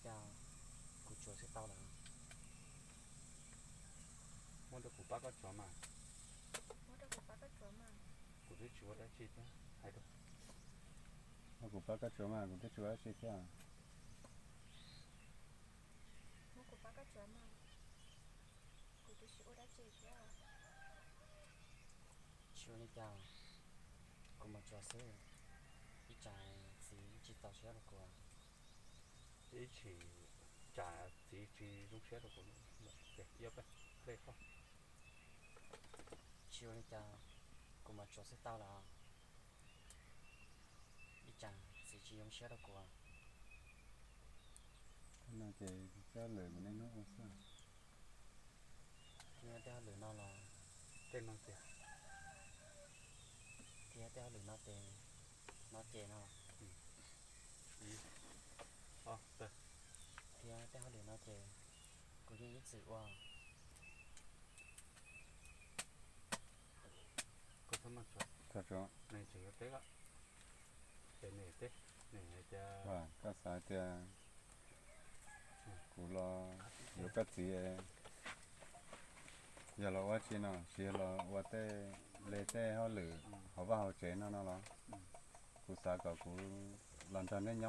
Cas kuv tsuav xwb tau lawm. Muab rau kuv pab koj tsuav mas. Kuv twb tsis ua dab tsi thiab, hais rau. Muab kuv pab koj tsuav mas, kuv twb tsis ua dab tsi thiab. Tsis ua li cas, kuv mus tsuav xwb, ib tsam txiv tsis txaus siab rau kuv. Ib tsam txiv tsis zoo siab rau kuv, ib ob peb pliag. Tsis ua li cas, kuv mus tsuav xwb tau lawm. Ib tsam txiv tsis zoo siab rau kuv. No ces coj lwm kuv niaj hnub ua xwb. Thiab tej hauj lwm no los, tej no ces, thiab tej hauj lwm no ces, no ces no los, thiab tej hauj lwm no ces kuv yeej ib txwm ua. Koj txhob maj tsuav, tseem yuav teb, ces nws teb, nws hais tias, koj xav tias kuv los yuav koj txiv, yog los ua tsi no, tsis yog los ua tej, li tej hauj lwm hauv vaj hauv tsev no no los? Kuv xav kom kuv los nrog nej nyob.